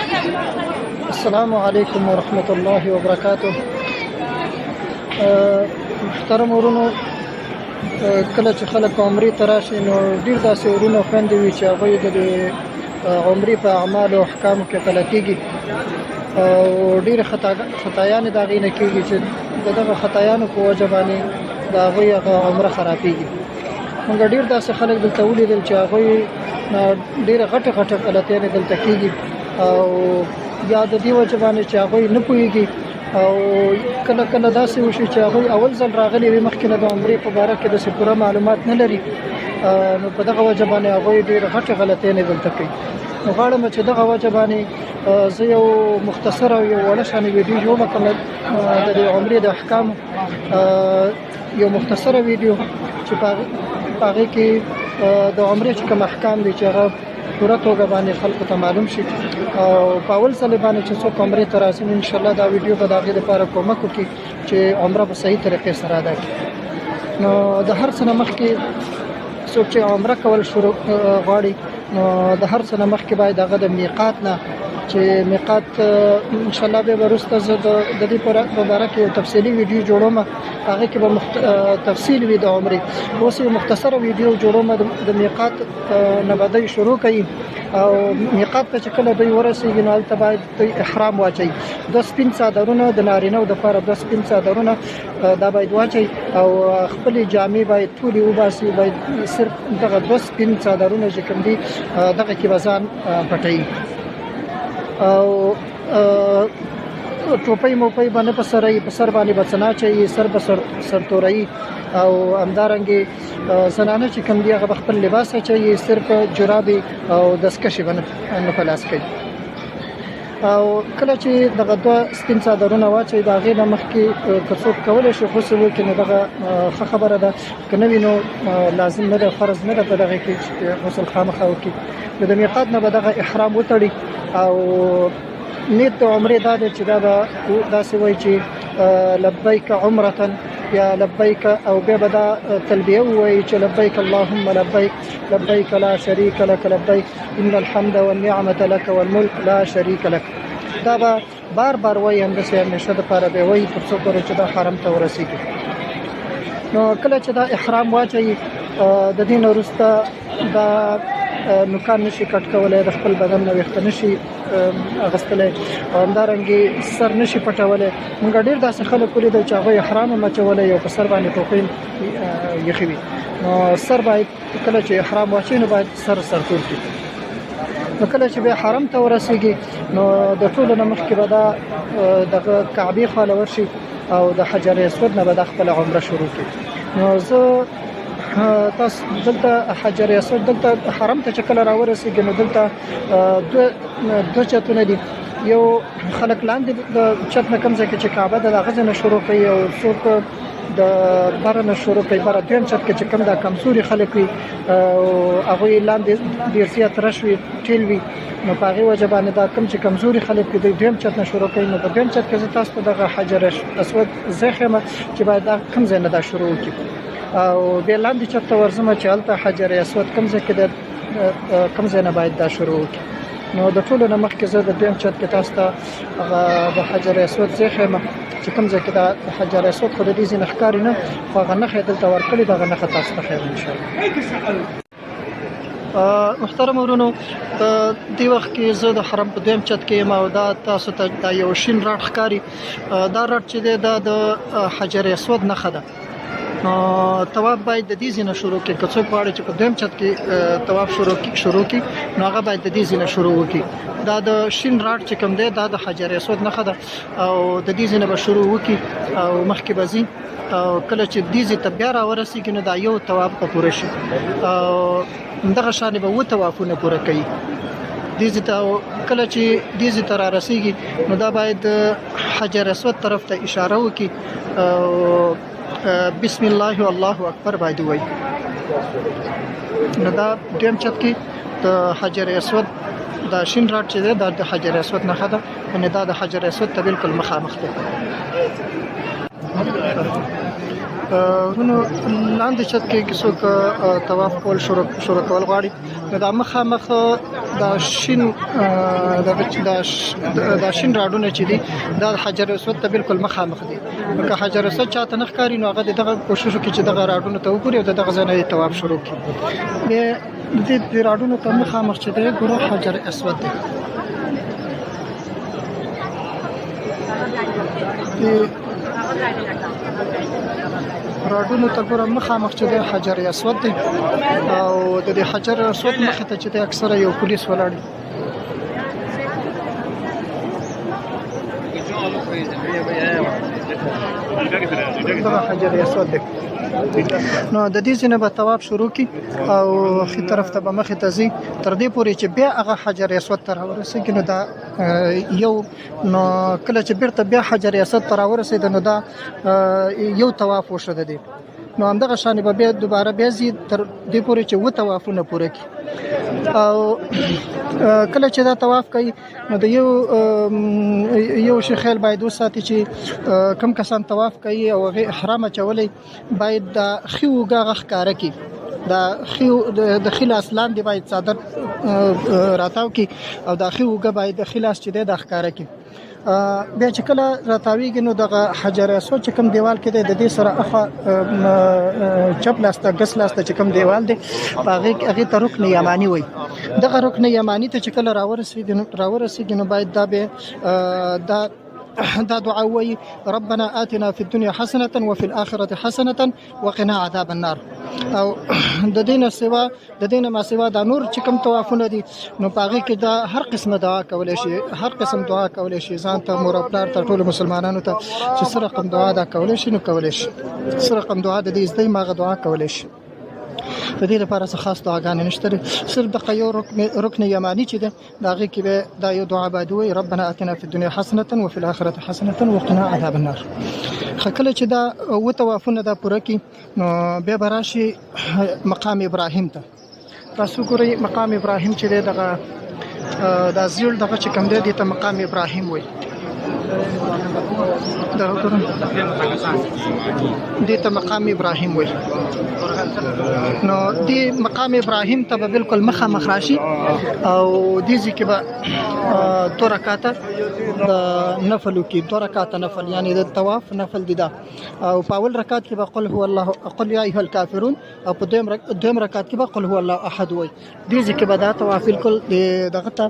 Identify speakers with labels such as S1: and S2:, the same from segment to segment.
S1: السلام علیکم ورحمت الله وبرکاته. محترم ورونو، کله چې خلک عمرې ته راشي نو ډېر داسې ورونه خویندې وي چې هغوی د دې عمرې په اعمالو او احکامو کې غلطېږي او ډېرې خطایانې د هغې نه کېږي چې د دغه خطایانو په وجه باندې د هغوی هغه عمره خرابېږي. موږ ډېر داسې خلک دلته ولیدل چې هغوی ډېره غټه غټه غلطیانې دلته کېږي او یا د دې وجه باندې چې هغوی نه پوهېږي او کله کله داسې وشي چې هغوی اول ځل راغلي وي، مخکې نه د عمرې په باره کې داسې پوره معلومات نه لري، نو په دغه وجه باندې هغوی ډېر غټې غلطیانې دلته کوي. نو غواړم چې دغه وجه باندې زه یو مختصر او یو وړه شانې ویډیو جوړه کړم د دې عمرې د احکامو، یو مختصره ویډیو چې په هغې کې د عمرې چې کوم احکام دي چې هغه پوره توګه باندې خلکو ته معلوم شي او په اول ځل باندې چې څوک عمرې ته راځي، ان شاء الله دا ویډیو به د هغې لپاره کومک وکړي چې عمره په صحیح طریقې سره ادا کړي. نو د هر څه نه مخکې څوک چې عمره کول شروع غواړي، نو د هر څه نه مخکې باید هغه د میقات نه چې میقات، ان شاء الله به وروسته زه د دې په باره کې یو تفصیلي ویډیو جوړوم، هغه کې به تفصیل وي د عمرې. اوس یو مختصره ویډیو جوړوم. د میقات نه به دوی شروع کوي او میقات ته چې کله دوی ورسیږي نو هلته باید دوی احرام واچوي. دوه سپین څادرونه، د نارینه دپاره دوه سپین څادرونه دا باید واچوي او خپلې جامې باید ټولې وباسي، باید صرف دغه دوه سپین څادرونه چې کوم دي دغه کې به ځان پټوي او ټوپۍ موپۍ به نه په سر په سر باندې به څه نه اچوي، سر به سرتوروي او همدارنګې زنانه چې کوم دي هغه به خپل لباس اچوي، صرف جرابې او دستکشې به نه په لاس کوي. او کله چې دغه دوه سپین څادرونه واچوي، د هغې نه مخکې که څوک کولی شي غسل وکړي نو دغه ښه خبره ده، که نه وي نو لازم نه ده، فرض نه ده په دغه کې چې غسل خامخا وکړي. نو د میقات نه به دغه احرام وتړي او نیت د عمرې دا دی چې دا به داسې وایي چې لبیک عمرة یا لبیک، او بیا به دا تلبیه ووایي چې لبیک اللهم لبیک، لبیک لا شریک لک لبیک، ان الحمد والنعمة لك والملك لا شریک لک. دا به بار بار وایي، همداسې همیشه دپاره به وایي تر څو پورې چې دا حرم ته ورسېږي. نو کله چې دا احرام واچوي، د دې نه وروسته دا نوکان نشي کټ کولی، د خپل بدن نه ویښته نشي اخیستلی او همدارنګې سر نشي پټولی. موږ ډېر داسې خلک ولیدل چې هغوی احرام هم اچولی او په سر باندې ټوپۍ ایښې وي. نو سر باید کله چې احرام واچوي نو باید سر سرتور کړي. نو کله چې بیا حرم ته ورسیږي نو د ټولو نه مخکې به دا دغه کعبې خواله ورشي او د حجر اسود نه به دا خپله عمره شروع کړي. نو زه تاسو دلته حجر اسود، دلته حرم ته چې کله راورسیږي نو دلته دوه چتونه دي. یو خلک لاندې د چت نه، کوم ځای کې چې کعبه ده، د هغه ځای نه شروع کوي او څوک د بره نه شروع کوي، بره دویم چت کې چې کوم دا کمزوري خلک وي او هغوی لاندې ډېر زیات رش وي، ټیل وي، نو په هغې وجه باندې دا کوم چې کمزوري خلک وي دوی دویم چت نه شروع کوي. نو په دویم چت کې زه تاسو ته دغه حجر اسود ځای ښیم چې باید دا کوم ځای نه دا شروع وکړي او بیا لاندې چت ته ورځم چې هلته حجر اسود کوم ځای کې ده، کوم ځای نه باید دا شروع وکړي. نو د ټولو نه مخکې زه د دویم چت کې تاسو ته هغه د حجر اسود ځای ښیم چې کوم ځای کې دا حجر اسود، خو د دې ځای نه ښکاري نه، خو هغه نښه یې دلته ورکړې، دغه نښه تاسو ته ښیم انشاءالله. محترم ورونو، په دې وخت کې زه د حرم په دویم چت کې یم او دا تاسو ته دا یو شین راډ ښکاري. دا راډ چې دی دا د حجر اسود نښه ده. نو طواف باید د دې ځای نه شروع کړي. که څوک غواړي چې په دویم چت کې طواف شروع کړي نو هغه باید د دې ځای نه شروع وکړي. دا د شین راډ چې کوم دی دا د حجر اسود نښه ده او د دې ځای نه به شروع وکړي او مخکې به ځي او کله چې دې ځای ته بیا راورسېږي نو دا یو طواف به پوره شي او دغه شان به اووه طوافونه پوره کوي دې ځای ته. او کله چې دې ځای ته رارسېږي نو دا باید حجر اسود طرف ته اشاره وکړي او بسم الله والله اکبر باید ووایي. نو دا دویم چت کې د حجر اسود دا شین راډ چې دی دا د حجر اسود نښه ده، یعنې دا د حجر اسود ته بالکل مخامخ دی. ورونو، لاندې چت کې څوک طواف کول شروع کول غواړي، نو دا مخامخ دا شین راډونه چې دي، دا حجر اسود ته بالکل مخامخ دي. نو که حجر اسود چاته نه ښکاري، نو هغه دغه کوشش وکړي چې دغه راډونو ته وګوري او دغه ځای نه طواف شروع کړي. د دې راډونو ته مخامخ چې دی، ګوره، حجر اسود دی. راډونو ته ګوره مخامخ چې دی، حجر اسود دی، او د دې حجر اسود مخې ته چې دی، اکثره یو پولیس ولاړ دی. دغه حجر اسود دی. نو د دې ځای نه به طواف شروع کی او ښي طرف ته به مخې ته ځي، تر دې پورې چې بیا هغه حجر اسود ته راورسېږي. نو دا یو، نو کله چې بیرته بیا حجر اسود ته راورسېده، نو دا یو طواف وشو د دې. نو همدغه شان به بیا دوباره بیا ځي، تر دې پورې چې و طوافونه پوره کړي. او کله چې دا طواف کوي، نو د یو شی خیال باید وساتي چې کم کسان طواف کوي او هغه احرام اچولی، باید د ښي اوږه هغه ښکاره کړي. د ښي لاس لاندې باید څادر راتاو کړي او د ښي اوږه باید، د ښي لاس چې دی، دا ښکاره کړي. بیا چې کله راتاویږي، نو دغه حجر اسود چې کوم دیوال کې دی، د دې سره اخوا چپ لاس ته، ګس لاس ته چې کوم دیوال دی، په هغې ته رکن یمانی وایي. دغه رکن یمانی ته چې کله راورسېږي، نو باید دا به دا دا دعا وایي: ربنا آتنا في الدنيا حسنة وفي الآخرة حسنة وقنا عذاب النار. او د دې نه ما سوا دا نور چې کوم طوافونه دي، نو په هغه کې دا هر قسمه دعا کولای شي، هر قسم دعا کولای شي، ځان ته، مور او پلار ته، ټول مسلمانانو ته، چې څه رقم دعا دا کولای شي، نو کولای شي. څه رقم دعا د دې زده ماغه دعا کولای شي. د دې لپاره څه خاص دعاګانې نشته، صرف د یو رکن یمانی چې ده، د هغې کې به دا یو دعا باید ووایي: ربنا اتنا فی الدنیا حسنة وفي الآخرة حسنة وقنا عذاب النار. خو کله چې دا و طوافونه دا پوره کړي، نو بیا به راشي مقام ابراهیم ته. تاسو ګورئ، مقام ابراهیم چې دی، دغه دا زیړ دغه چې کوم دی، دې ته مقام ابراهیم وایي. دغه ګورئ، دې ته مقام ابراهیم وایي. نو دې مقام ابراهیم ته به بالکل مخامخ راشي او دې ځای کې به دوه رکعاته د نفل وکړي. دوه رکعاته نفل، یعنی د طواف نفل دی دا. او په اول رکعت کې به قل هو الله، قل یا ایها الکافرون، او په دویم رکعت کې به قل هو الله احد وایي. دې ځای کې به دا طواف بالکل دغه ته،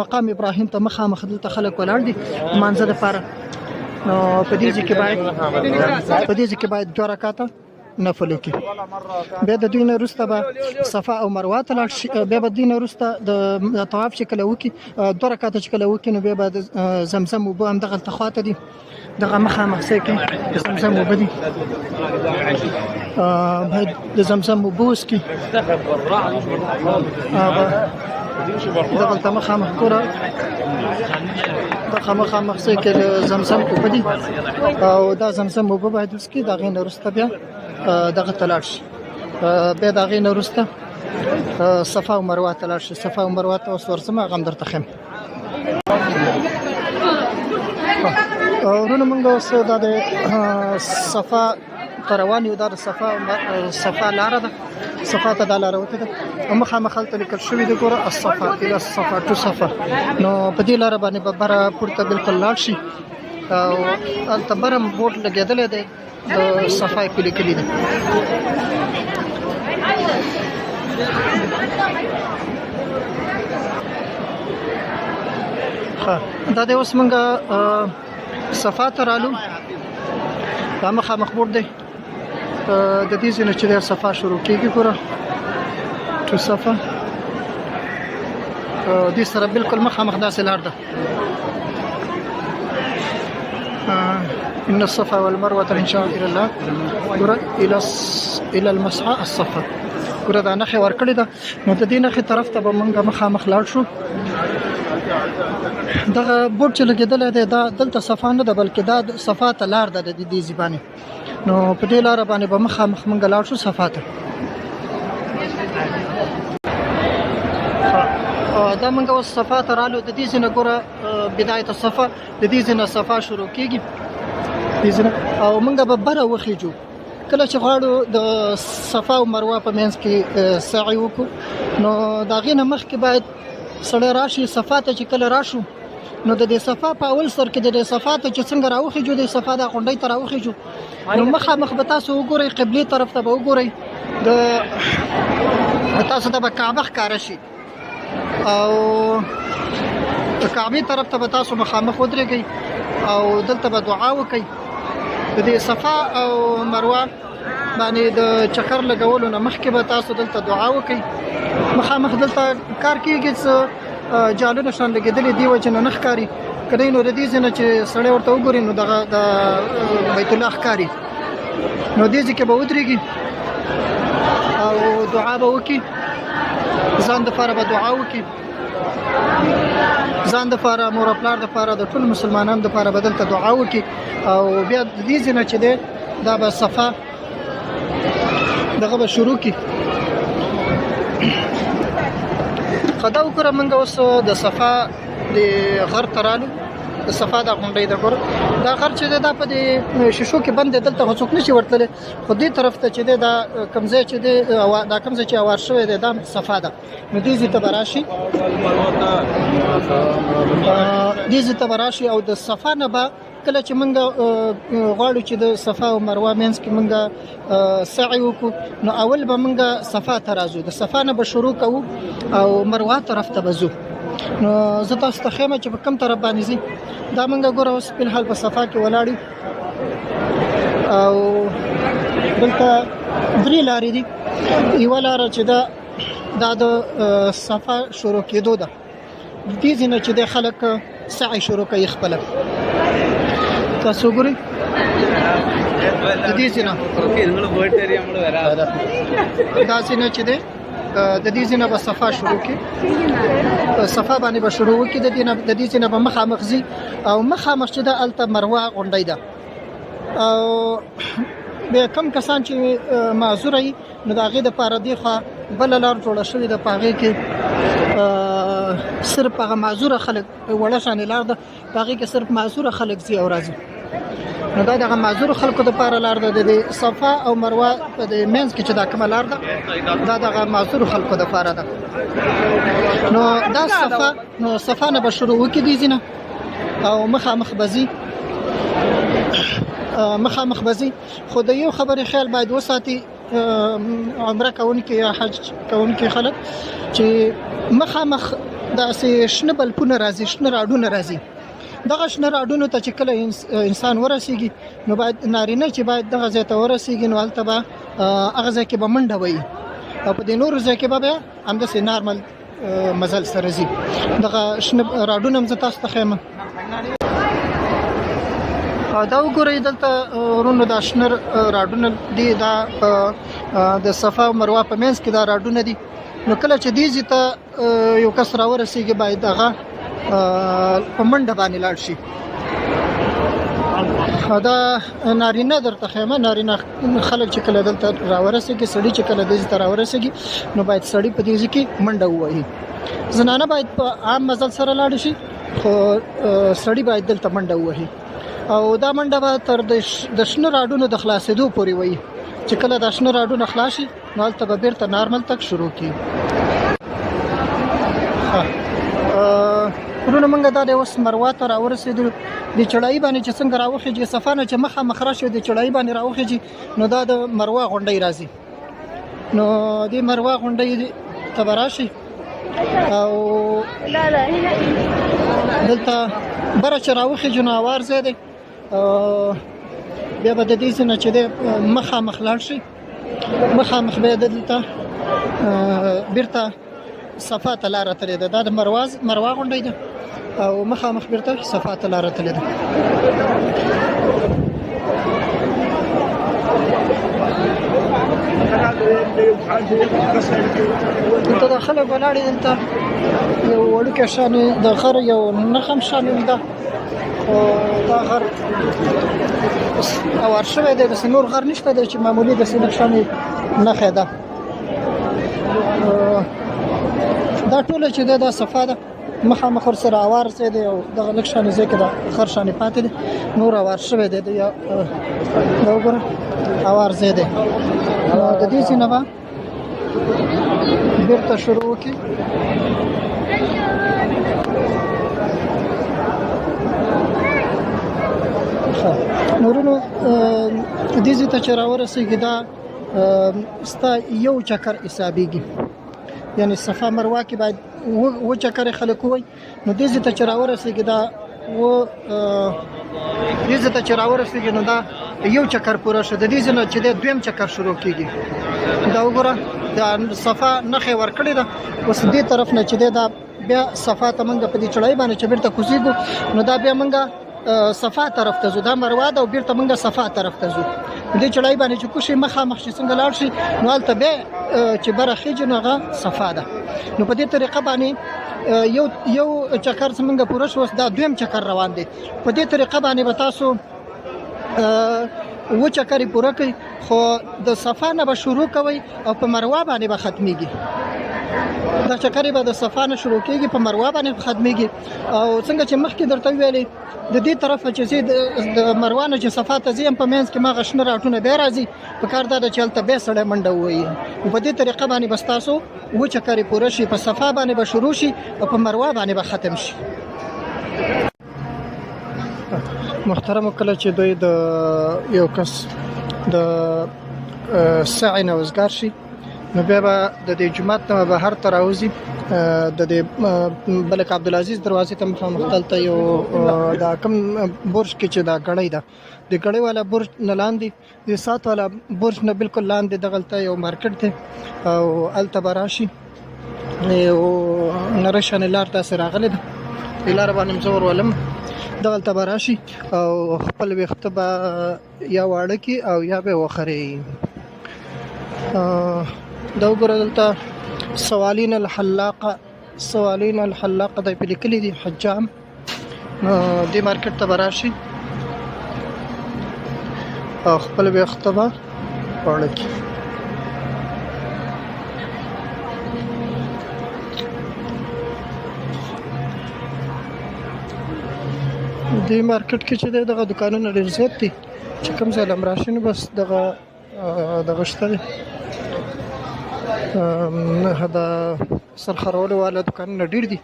S1: مقام ابراهیم ته مخامخ. دلته خلک ولاړ دي لمانځه دپاره. نو په دې ځای کې باید دوه رکعاته نفل وکړي. بیا د دوی نه وروسته به صفا او مروه ته لاړ شي. بیا به دوی نه وروسته د طواف چې کله وکړي، دوه رکعاته چې کله وکړي، نو بیا به د زمزم اوبه همدغلته خواته دي. دغه مخامخ ځای کې د زمزم اوبه دي، باید د زمزم اوبه وڅکي. هغه دغلته مخامخ ګوره، دغه مخامخ ځای کې د زمزم اوبه دي او دا زمزم اوبه باید وڅکي. د هغې نه وروسته بیا دغه ته لاړ شي. بیا د هغې نه وروسته صفا او مروه ته لاړ شي. صفا او مروه ته اوس ورځم، هغه هم درته ښیم. ورونه، موږ اوس دا د صفا ته روان یو. دا د صفا لاره ده، صفا ته دا لاره وته ده او مخامخ هلته لیکل شوي دي، ګوره، الصفا، الى الصفا، to صفا. نو په دې لاره باندې به بره پورته بالکل لاړ شي او هلته بره هم بورډ لګېدلی دی، د صفا یې پرې لیکلي دي. ښه، دا دی، اوس موږ صفا ته رالو. دا مخامخ بورډ دی، د دې ځای نه چې دی، صفا شروع کېږي. ګوره، to صفا، دې سره بالکل مخامخ داسې لار ده. إن الصفا والمروة من شعائر الله. ګوره، إلى المسعى الصفا. ګوره، دا نښې ورکړې ده، نو د دې نښې طرف ته به مونږ مخامخ لاړ شو. دغه بورډ چې لګېدلی دی، دا دلته صفا نه ده، بلکې دا صفا ته لار ده د دې ځای باندې. نو په دې لاره باندې به مخامخ مونږ لاړ شو صفا ته. دا مونږ اوس صفا ته رالو. د دې ځای نه ګوره، بدایت الصفا، د دې ځای نه صفا شروع کیږي. دې ځای نه او موږ به بره وخیجو. کله چې غواړو د صفا او مروه په منځ کې سعی وکړو، نو د هغې نه مخکې باید سړی راشي صفا ته. چې کله راشو، نو د دې صفا په اول سر کې، د دې صفا ته چې څنګه راوخیجو، د صفا د غونډۍ ته راوخیجو، نو مخامخ به تاسو وګورئ، قبلې طرف ته به وګورئ، د تاسو ته به کعبه ښکاره شي او د کعبې طرف ته به تاسو مخامخ ودرېږئ او دلته به دعا وکئ. د دې صفا او مروه باندې د چکر لګولو نه مخکې به تاسو دلته دعا وکئ. مخامخ دلته کار کیږي، څه جالونه شان لګېدلي دی، وجه نه ښکاري که نه، نو د دې ځای نه چې سړی ورته وګوري، نو دغه د بیت الله ښکاري. نو دې ځای کې به ودرېږي او دعا به وکړي، ځان دپاره به دعا وکړي، ځان دپاره، مور او پلار دپاره، د ټولو مسلمانانو دپاره به دلته دعا وکړي. او بیا د دې ځای نه چې دی، دا به صفا دغه به شروع کړي. خدا وکړه، موږ اوس د صفا د غر ته رالو. د صفا د غونډۍ د ګور دا غر چې دا په دې شیشو کې بند دی، دلته خو څوک نشي ورتللی، خو دې طرف ته چې دی، دا کوم ځای چې دی، دا کوم ځای چې اوار شوی دی، دا صفا ده. نو دې ځای ته به راشي، دې ځای ته به راشي او د صفا نه به کله چې موږ غواړو چې د صفا او مروه منځ کې موږ سعی وکړو، نو اول به موږ صفا ته راځو، د صفا نه به شروع کوو او مروه طرف ته به ځو. نو زه تاسو ته ښیم چې په کوم طرف باندې ځي. دا موږ ګوره اوس په الحال په صفا کې ولاړ او دلته درې لارې دي. یوه لاره چې ده، دا د صفا شروع کېدو ده. دې ځای نه چې د خلک سعی شروع کوي خپله، تاسو وګورئ، د دې ځای نه، دا ځای نه چې دی، د دې ځای نه به صفا شروع کړي، صفا باندې به شروع وکړي. د دې نه، د دې ځای نه به مخامخ ځي او مخامخ چې ده، هلته مروه غونډۍ ده. او بیا کم کسان چې معذوره وي، نو د هغې دپاره دې خوا بله لار جوړه شوې ده. په هغې کې صرف هغه معذوره خلک، وړه شانې لار ده، په هغې کې صرف معذوره خلک ځي او راځي. نو دا دغه معذور خلکو دپاره لار ده. د دې صفا او مروه په دې منځ کې چې دا کومه لار ده، دا دغه معذور خلکو دپاره ده. نو دا صفا، نو صفا نه به شروع وکړي دې ځای نه او مخامخ به ځي، مخامخ به ځي. خو د یو خبرې خیال باید وساتي عمره کوونکي یا حج کوونکي خلک چې مخامخ داسې شنه بلپونه راځي، شنه راډونه راځي. دغه شنه راډونو ته چې کله انسان ورسیږي، نو باید نارینه چې باید دغه ځای ته ورسیږي، نو هلته به هغه ځای کې به منډه وهي او په دې نورو ځای کې به بیا همداسې نارمل مزل سره ځي. دغه شنه راډونه هم زه تاسو ته ښیم. دا وګورئ دلته ورونو، دا شنه راډونه دي، دا د صفا او مروه په منځ کې دا راډونه دي. نو کله چې دې ځای ته یو کس راورسیږي، باید هغه په منډه باندې لاړ شي. دا نارینه درته ښیم، نارینه خلک چې کله دلته راورسیږي، سړي چې کله دې ځای ته راورسیږي، نو باید سړي په دې ځای کې منډه ووهي. زنانه باید په عام مزل سره لاړ شي، خو سړي باید دلته منډه ووهي او دا منډه به تر د شنه راډونو د خلاصېدو پورې وي. چې کله دا شنه راډونه خلاص شي، نو هلته به بیرته نارمل تګ شروع کړي. وروڼه، موږ دا د اوس مروه ته راورسېدلو. د چړایي باندې چې څنګه راوخېږي، صفا نه چې مخامخ راشي، د چړایي باندې راوخېږي، نو دا د مروه غونډۍ راځي. نو د مروه غونډۍ ته به راشي او دلته بره چې راوخېږي، نو هوار ځای دی. بیا به د دې ځای نه چې دی، مخامخ لاړ شي، مخامخ بیا دلته بیرته صفا ته لاره تللې ده. دا د مروه غونډۍ ده او مخامخ بیرته صفا ته لاره تللې ده. دلته د خلک ولاړ دي. دلته یو وړوکی شان د غر یو نښه هم شامل ده، خو دا غر اوس اوار شوی دی، داسې نور غر نشته دی چې معمولي داسې نښانې نښه ده. دا ټوله چې ده، دا صفا ده. مخامخ ورسره اوار ځای دی او دغه لږ شانې ځای کې د خر شانې پاتې دی، نور اوار شوی دی. دا وګوره اوار ځای دی. نو د دې ځای نه به بیرته شروع وکړي. نورونو دې ځای ته چې راورسېږي دا ستا یو چکر حسابېږي، یعنی صفا مروه کې باید و چکر خلک وای. نو دې ځای ته چې راورسېږي دا و دې ځای ته چې راورسېږي نو دا یو چکر پوره شو. د دې ځای نه چې دی دویم چکر شروع کېږي. دا وګوره دا صفا نښه ورکړې ده. اوس دې طرف نه چې دی دا بیا صفا ته موږ په دې چړای باندې چې بیرته کوزیږو نو دا بیا موږ صفا طرف ته ځو. دا مروه ده او بیرته موږ صفا طرف ته ځو. دې چړای باندې چې کوشي مخامخ چې څنګه لاړ شي نو هلته بیا چې بره خېژي نو هغه صفا ده. نو په دې طریقه باندې یو یو چکر څنګه پوره شو، دا دویم چکر روان دی. په دې طریقه باندې به تاسو و چکرې پوره کړئ، خو د صفا نه به شروع کوئ او په مروه باندې به ختمیږي. دا چکرې به د صفا نه شروع کیږي، په مروه باندې ختمیږي. او څنګه چې مخکې درته ویلې د دې طرفه چې ځې د مروه نه چې صفا ته ځې هم په منځ کې ماغه شنه راټونه بیا راځي، په کار دا ده چې هلته بیا سړی منډه ووهي. نو په دې طریقه باندې به ستاسو اووه چکرې پوره شي، په صفا باندې به شروع شي او په مروه باندې به ختم شي. محترم کله چې دوی د یو کس د سعی نه وزګار شي نو بیا به د دې جومات نه بهر ته راوځي، د دې ملک عبدالعزیز دروازې ته مخامخ دلته یو دا کوم برج کې چې دا ګړۍ ده، د ګړۍ والا برج نه لاندې د سات والا برج نه بالکل لاندې دغلته یو مارکیټ دی او هلته به راشي. یو نری شانې لار داسې راغلې ده، دې لاره باندې هم زه ورولم. دغلته به راشي او خپل ویښته به یا واړه کړي او یا به وخرېي. دا وګوره دلته سوالین الحلاقه، سوالین الحلاقه دی په لیکلي دي حجام. نو دې مارکیټ ته به راشي او خپل ویښته به واړه کړي. دې مارکیټ کې چې دی دغه دکانونه ډېر زیات دي، چې کوم ځای لم راشي نو بس دغه دغه شته دی. نه دا سرخرولو والا دکانونه ډېر دي،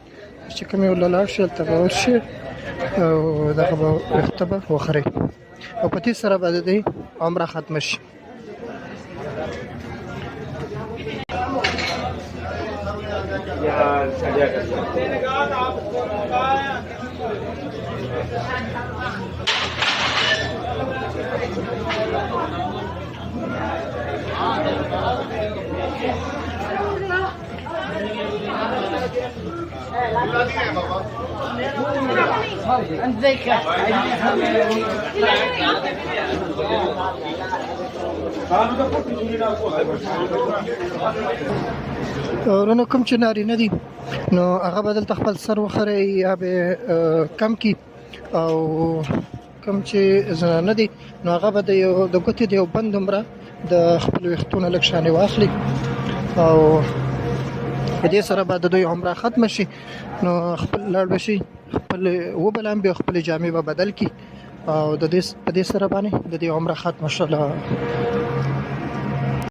S1: چې کوم یو له لاړ شي هلته به ورشي او دغه به ویښته به وخري او په دې سره به د دوی عمره ختمه شي. ورونه کوم چې نارینه دي نو هغه به دلته خپل سر وخري یا به کم کی، او کوم چې زنانه دي نو هغه به د یو د ګوتې د یو بند دومره د خپل ویښتونو لږ شانې واخلي او په دې سره به د دوی عمره ختمه شي. نو خپل لاړ به شي، خپل وبه لامبي او خپلې جامې به بدل کړي او د دې په دې سره باندې د دې عمره ختمه شوله.